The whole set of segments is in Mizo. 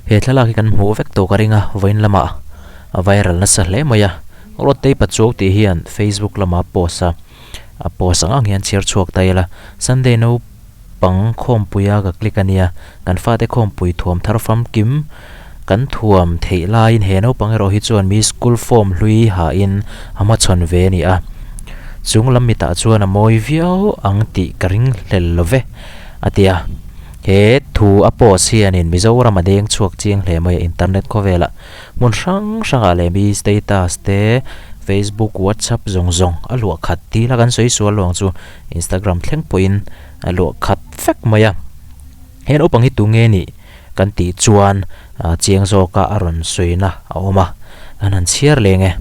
He thlalak hi kan hmuh vek tawh ka ring a vawiin lamah a viral nasa hle mai a Rawtei Pachuau tih hian Facebook lama post a a post ang ang hian chhiar chhuak ta ila Sunday naupang khawmpuia ka click a nia kan fate khawmpui thuam thar famkim kan thuam theih laiin he naupang erawh hi chuan mi school form hlui hahin a hmachhawn ve a ni a chung lam mitah chuan a mawi viau ang tih ka ring hlel lo ve a ti a. He thu a post hianin Mizoram a deng chhuak chiang hle mai a, internet khawvelah hmun hrang hrangah leh mi status te, Facebook, WhatsApp zawng zawng a luah khat tih la kan sawi sual lo ang chu, Instagram thleng pawhin a luah khat vek mai a. He naupang hi tunge nih kan tih chuan chiang zawka a rawn sawina a awm a, kan han chhiar leng e.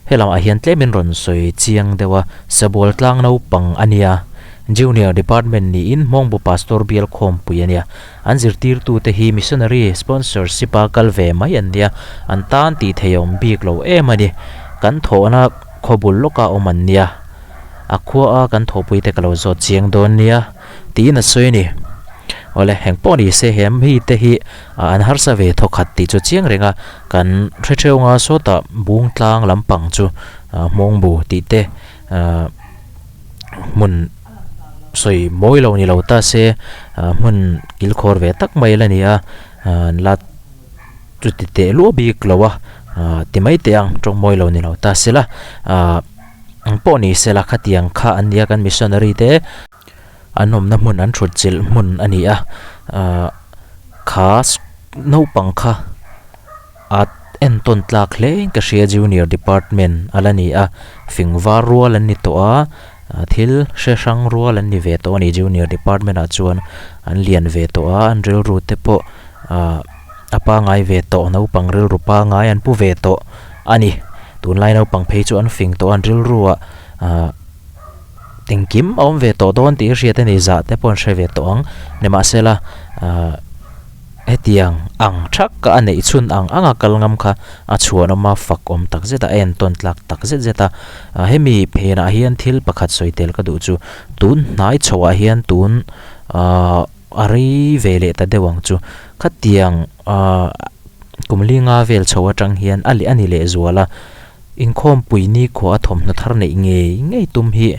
He lamah hian tlemin rawn sawi chiang deuh a, Sabual tlang naupang a nia, Junior Department niin Hmawngbu Pastor bial khawmpui a nia. An zirtirtute hi Missionary sponsorship a kal ve mai an nia, an tan tih theih a awm bik lo em a ni. Kan thawhna khawbul lawka awm an nia, a khua a kan thawhpuite ka lo zawt chiang dawn nia. Tiin a sawi a ni. Awle, eng pawh ni se he mite hi an harsa ve thawkhat tih chu chiang reng a, kan hre theuh anga sawtah bung tlang lampang chu hmawngbu tih te hmun sawi mawi lo ni lo ta se hmun kilkhawr ve tak mai la ni a, an la chuti teh luah bik lo a ti mai teh ang tawng mawi lo ni lo ta se la eng pawh ni se la khatiang kha an nia kan missionary te. An awmna hmun an thut chilh hmun a ni a ahh kha naupang kha a entawn tlak hle in ka hria junior department a la ni a fing var rual an ni tawh a thil hre hrang rual an ni ve tawh a ni junior department ah chuan an lian ve tawh a an rilru te pawh ahh a pangai ve tawh naupang rilru pangai an pu ve tawh a ni tunlai naupang phei chu an fing tawh a an rilru ah ahh. Engkim a awm ve tawh dawn tih hi hriat a ni, zah te pawh an hre ve tawh ang. Nimahsela ahh hetiang ang thak a neih chhun ang anga kal ngam kha a chhuanawm a, fak awm tak zet a, a entawn tlak tak zet zet a. Hemi phenah hian thil pakhat sawi tel ka duh chu tun hnai chhoah hian tun ahh a rei ve leh ta deuh ang chu. Khatiang ahh kum linga vel chho atang hian a leh a ni lehzual a. Inkhawmpui nikhua a thawmhnaw thar neih ngei ngei tum hi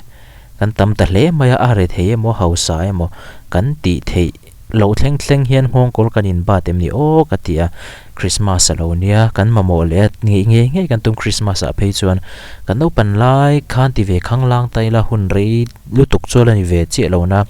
kan tam ta hle mai a, a re thei emaw hausa emaw kan tih theih loh thleng thleng hian nghawngkawl kan inbat em ni aw ka ti a, Christmas a lo nia kan mamawh leh a ngei ngei ngei kan tum Christmas ah phei chuan kan naupan lai khan ti ve khang lang ta ila hun rei lutuk chu a la ni ve chiah lo na.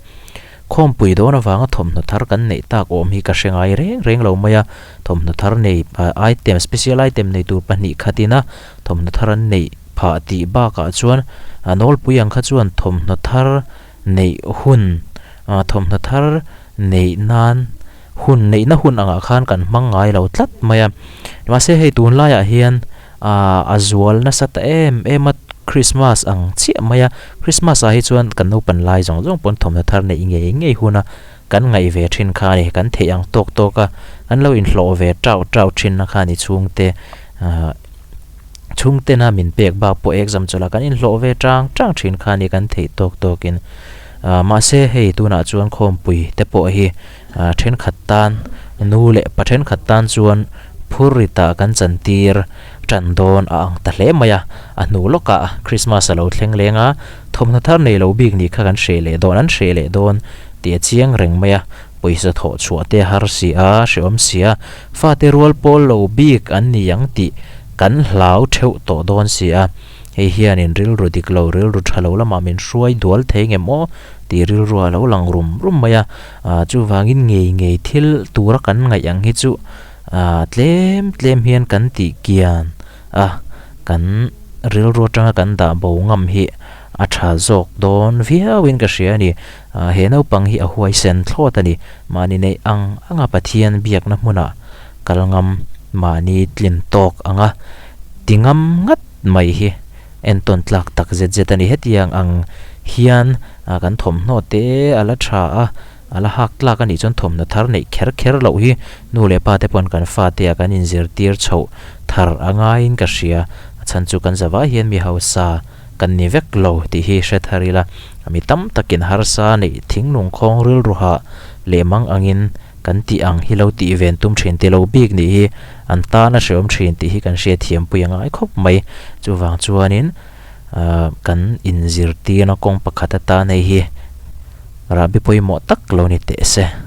Khawmpui dawn avanga thawmhnaw thar kan neih tak awm hi ka hre ngai reng reng lo mai a, thawmhnaw thar nei item special item nei tur pahnih khatin a thawmhnaw thar an neih phah tih bakah chuan a nawlpui ang kha chuan thawmhnaw thar neih hun thawmhnaw thar neih nan hun neihna hun angah khan kan hmang ngai lo tlat mai a, mahse hei tunlaiah hian Ahh a zual nasa ta em em a Christmas ang chiah mai a, Christmas ah hi chuan kan naupan lai zawng zawng pawn thawmhnaw thar neih ngei ngei hun a kan ngaih ve thin kha a ni, kan theih ang tawk tawk a kan lo inhlawh ve tau tau thin na kha a ni chhungte ahh chhungten a min pek bak pawh exam chawlh a kan inhlawh ve tang tang thin kha a ni kan theih tawk tawk in ahh mahse hei tunah chuan khawmpui te pawh hi ahh thenkhat tan nu leh pa thenkhat tan chuan Phur ritah kan chantir tan dawn a ang ta hle mai a, a hnu lawkah Christmas a lo thleng leng a, thawmhnaw thar nei lo bik nih kha kan hreh leh dawn, an hreh leh dawn tih a chiang reng mai a, pawisa thawh chhuah te a har si a, hrehawm si a, fate rual pawl lo bik an ni ang tih kan hlau theuh tawh dawn si a, hei hianin rilru dik lo, rilru tha lo lamah min hruai dual thei ngem aw tih rilru a lo lang rum rum mai a, chuvangin ngei ngei thil tura kan ngaih ang hi chu Ah tlem tlem hian kan tih kian a, kan rilru atanga kan dah bo ngam hi a tha zawk dawn viauin ka hria a ni. Ah he naupang hi a huaisen thlawt a ni. Mahni neih ang anga Pathian biakna hmunah kal ngam, mahni tlin tawk anga ti ngam ngat mai hi entawn tlak tak zet zet a ni. Hetiang ang hian kan thawmhnaw te a la tha a. A la hak tlak a nih chuan thawmhnaw thar neih kher kher loh hi nu leh pa te pawn kan fate ah kan inzirtir chhoh thar a ngaiin ka hria. A chhan chu kan zavai hian mi hausa kan ni vek lo tih hi hre thar ila, mi tam takin harsa neih thinglung khawng rilru hah leh mang angin Kan tih ang hi lo tih ven tum thin ti lo bik nih hi an tan a hreawm thin tih hi kan hriatthiam pui a ngai khawp mai. Chuvang chuanin ahh kan inzirtirna kawng pakhat atan hei hi rahbi pawimawh tak lo ni teh se.